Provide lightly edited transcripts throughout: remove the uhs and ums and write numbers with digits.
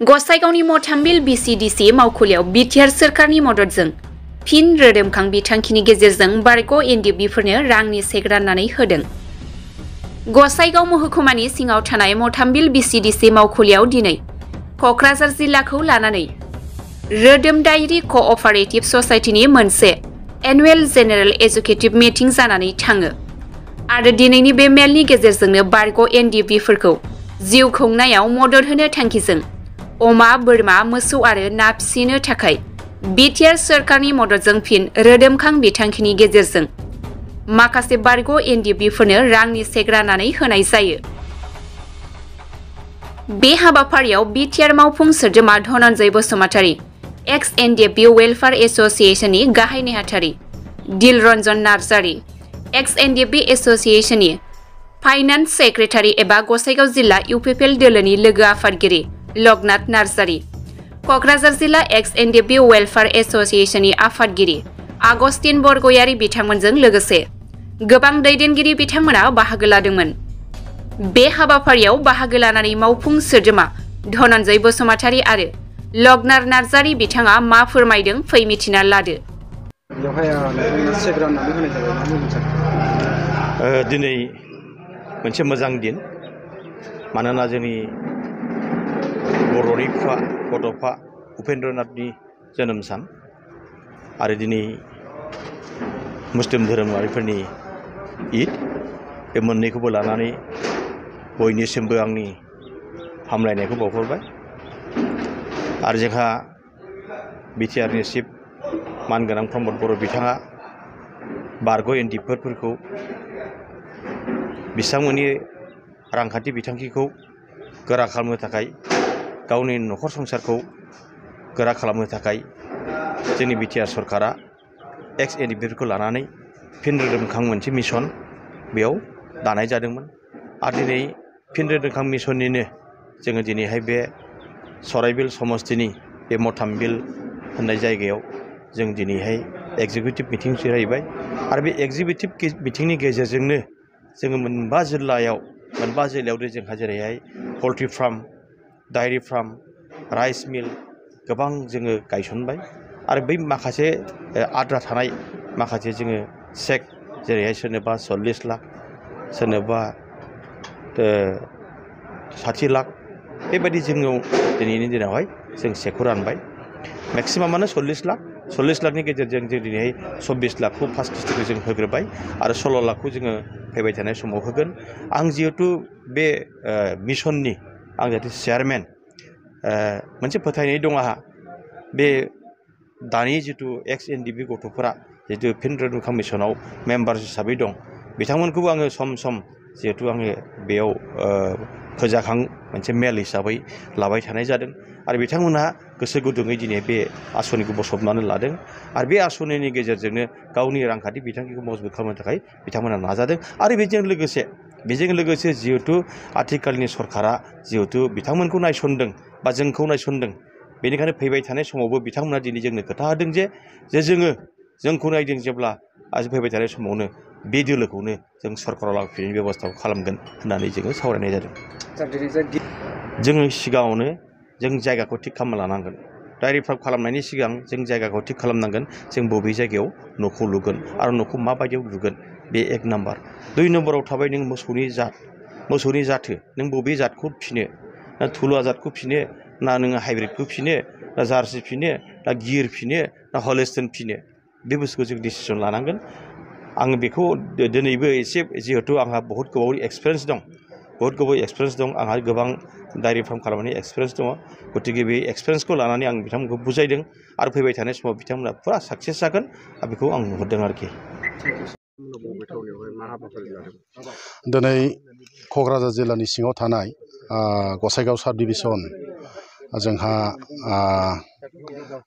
गसाइगावनि मथामबिल BCDC मावखुलियाव BTR सोरखारनि मददजों फिन रोदोमखां बिथांखिनि गेजेरजों बारग' एनडिएफबिफोरनो रांनि चेक राननानै होदों। गसाइगाव महकुमानि सिङाव थानाय मथामबिल BCDC मावखुलियाव दिनै क'क्राझार जिल्लाखौ लानानै रोदोम डायरी क'अपारेटिभ ससाइटिनि मोनसे एनुवेल जेनेरेल एजुकेटिभ मिटिं जानानै थाङो आरो दिनैनि बे मेलनि गेजेरजोंनो बारग' एनडिएफबिफोरखौ जिउ खुंनायाव मदद होनो थांखिजों अमा, बोरमा, मोसौ आरो ना फिसिनो थाखाय बिटिआर सोरखारनि मददजों फिन रोदोमखां बिथांखिनि गेजेरजों माखासे बारग' एनडिएफबिफोरनो रांनि चेक राननानै होनाय जायो। बे हाबाफारियाव बिटिआर मावफुं सोद्रोमा धनन्जय बसुमतारी, एक्स एनडिएफबि वेलफेयार एस'सिएशननि गाहाय नेहाथारि दिलरन्जन नार्जारी, एक्स एनडिएफबि एस'सिएशननि फाइनान्स सेक्रेटारि एबा गसाइगाव जिल्ला इउपिपिएल दोलोनि लोगो आफादगिरि लकनाथ नार्जारी, क'क्राझार जिल्ला एक्स एनडिएफबि वेलफेयार एस'सिएशननि आफादगिरि आगस्तिन बरगयारी बिथांमोनजों लोगोसे गोबां दैदेनगिरि बिथांमोना बाहागो लादोंमोन। बे हाबाफारियाव बाहागो लानानै मावफुं सोद्रोमा धनन्जय बसुमतारी आरो लकनाथ नार्जारी बिथाङा मा फोरमायदों फै मिथिना लादो। दिनै मोनसे मोजां दिन, मानोना जोंनि बर'नि बिफा बड'फा उपेन्द्रनाथनि जोनोम सान आरो दिनै मुस्लिम धोरोमारिफोरनि ईद, बे मोननैखौबो लानानै बयनिसिमबो आंनि हामलायनायखौ बावहरबाय। आरो जोंहा बिटिआरनि चिफ मानगोनां प्रमद बर' बिथाङा बारग' एनडिएफबिफोरखौ बिथांमोननि रांखान्थि बिथांखिखौ गोरा खालामनो थाखाय, गावनि न'खर संसारखौ गोरा खालामनो थाखाय जोंनि बिटिआर सरकारा एक्स एनडिएफबिफोरखौ लानानै फिन रोदोमखां मोनसे मिशन बेयाव दानाय जादोंमोन। आरो दिनै फिन रोदोमखां मिशननिनो जोङो दिनैहाय बे सराइबिल समस्तिनि बे मथामबिल होननाय जायगायाव जों दिनैहाय एग्जिकिउटिभ मिटिं जिरायबाय आरो बे एग्जिकिउटिभ मिटिंनि गेजेरजोंनो जोङो मोनबा जिल्लायाव जोंहा जेरैहाय poultry farm, dairy farm, rice mill गोबां जोङो गायसनबाय आरो बै माखासे आद्रा थानाय माखासे जोङो चेक जेरैहाय सोरनोबा 40 लाख, सोरनोबा 60 लाख, बेबायदि जोङो दिनैनि दिनावहाय जों चेकखौ रानबाय। मेक्सिमामानो 40 लाखनि गेजेरजों जों दिनैहाय 24 लाखखौ फार्स्ट किस्तिखौ जों होग्रोबाय आरो 16 लाखखौ जोङो फैबाय थानाय समाव होगोन। आं जिहेतु बे मिशननि आं जाहाथे चेयारमेन, मोनसे फोथायनाय दं आंहा, बे दानि जिथु एक्स एनडिएफबि गथ'फोरा जितु फिन रोदोमखां मिशनाव मेम्बार हिसाबै दं, बिथांमोनखौबो आङो सम सम जिहेतु आङो बेयाव फोजाखां मोनसे मेल हिसाबै लाबाय थानाय जादों आरो बिथांमोनहा गोसो गुदुङै दिनै बे आसनिखौ बसबनानै लादों आरो बे आसनिनि गेजेरजोंनो गावनि रांखान्थि बिथांखिखौ मजबुत खालामनो थाखाय बिथांमोना नाजादों। आरो बेजों लोगोसे जिहेतु आथिखालनि सरकारा जिहेतु बिथांमोनखौ नायसनदों बा जोंखौ नायसनदों, बेनिखायनो फैबाय थानाय समावबो बिथांमोना दिनै जोंनो खोथा होदों जे जोंखौ नायदों जेब्ला फैबाय थानाय समावनो बे दोलोखौनो जों सरकाराव लाबोफिननायनि बेब'स्थाखौ खालामगोन होननानै जोङो सावरायनाय जादों। जोङो सिगाङावनो जों जायगाखौ थिग खालामना लानांगोन। डायरी फार्म खालामनायनि सिगां जों जायगाखौ थिग खालामनांगोन, जों बबे जायगायाव न'खौ लुगोन आरो न'खौ माबायदियाव लुगोन, बे 1 नाम्बार। 2 नाम्बाराव थाबाय नों मोसौनि जाथो, नों बबे जातखौ फिनो, ना थुलुवा जातखौ फिनो, ना नोङो हाइब्रिदखौ फिनो, ना जार्सि फिनो, ना गिर फिनो, ना हलिस्टेइन फिनो, बे बुस्थुखौ जों डिसिसन लानांगोन। आङो बेखौ दिनैबो एसे जिहेतु आंहा बहुत गोबाव एक्सपिरियेन्स दं, आंहा गोबां डायरी फार्म खालामनायनि एक्सपिरियेन्स दङ, गतिके बे एक्सपिरियेन्सखौ लानानै आं बिथांमोनखौ बुजायदों आरो फैबाय थानाय समाव बिथांमोना फुरा साक्सेस जागोन आरो बेखौ आं नुहुरदों आरोखि। दिनै क'क्राझार जिल्लानि सिङाव थानाय गसाइगाव साब डिभिसन जोंहा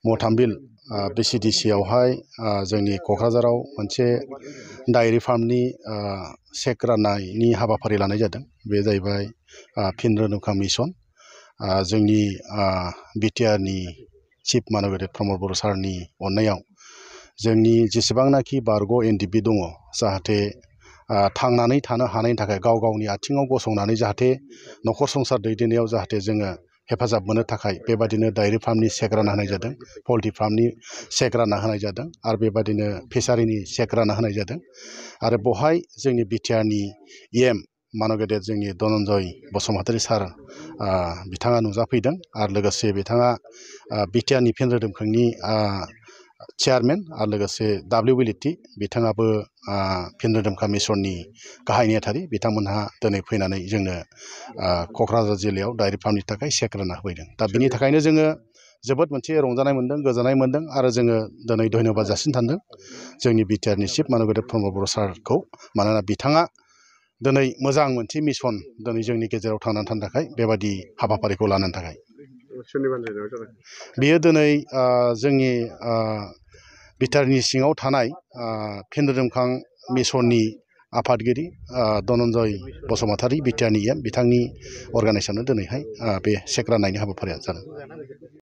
मथामबिल BCDC-आवहाय जोंनि क'क्राझाराव मोनसे डायरी फार्मनि चेक राननायनि हाबाफारि लानाय जादों। बे जाहैबाय फिन रोदोमखां मिशन। जोंनि बिटिआरनि चिफ मानगोनां प्रमद बर' सारनि अननायाव जोंनि जेसेबांनाखि बारग' एनडिएफबि दङ, जाहाथे थांनानै थानो हानायनि थाखाय गाव गावनि आथिङाव गसंनानै जाहाथे न'खर संसार दैदेननायाव जाहाथे जोङो हेफाजाब मोननो थाखाय बेबादिनो डायरी फार्मनि चेक रानना होनाय जादों, पल्ट्रि फार्मनि चेक रानना होनाय जादों आरो बेबादिनो फिसारिनि चेक रानना होनाय जादों। आरो बेवहाय जोंनि बिटिआरनि EM मानव गेदेर जोंनि धनन्जय बसुमतारी सार बिथाङा नुजाफैदों आरो लोगोसे बिथाङा बिटिआरनि फिन रोदोमखांनि चेयारमेन आरो लोगोसे WLT बिथाङाबो फिन रोदोमखां मिसननि गाहाय नेहाथारि बिथांमोनहा दिनै फैनानै जोंनो क'क्राझार जिल्लायाव डायरी फार्मनि थाखाय चेक रानना होफैदों। दा बिनि थाखायनो जोङो जोबोद मोनसे रंजानाय मोन्दों, गोजोननाय मोन्दों आरो जोङो दिनै धन्यबाद जासिनो सान्दों जोंनि बिटिआरनि चिफ मानव गेदेर प्रमद बर' सारखौ। मानोना बिथाङा दिनै मोजां मोनसे मिसन दिनै जोंनि गेजेराव थांनानै थानो थाखाय बेबादि हाबाफारिखौ लानो थाखाय बियो दिनै जोंनि बिटिआरनि सिङाव थानाय फिन रोदोमखां मिसननि आफादगिरि धनन्जय बसुमतारी बिटिआरनि EM बिथांनि अर्गानाइजेसनाव दिनैहाय बे चेक राननायनि हाबाफारिया जादों।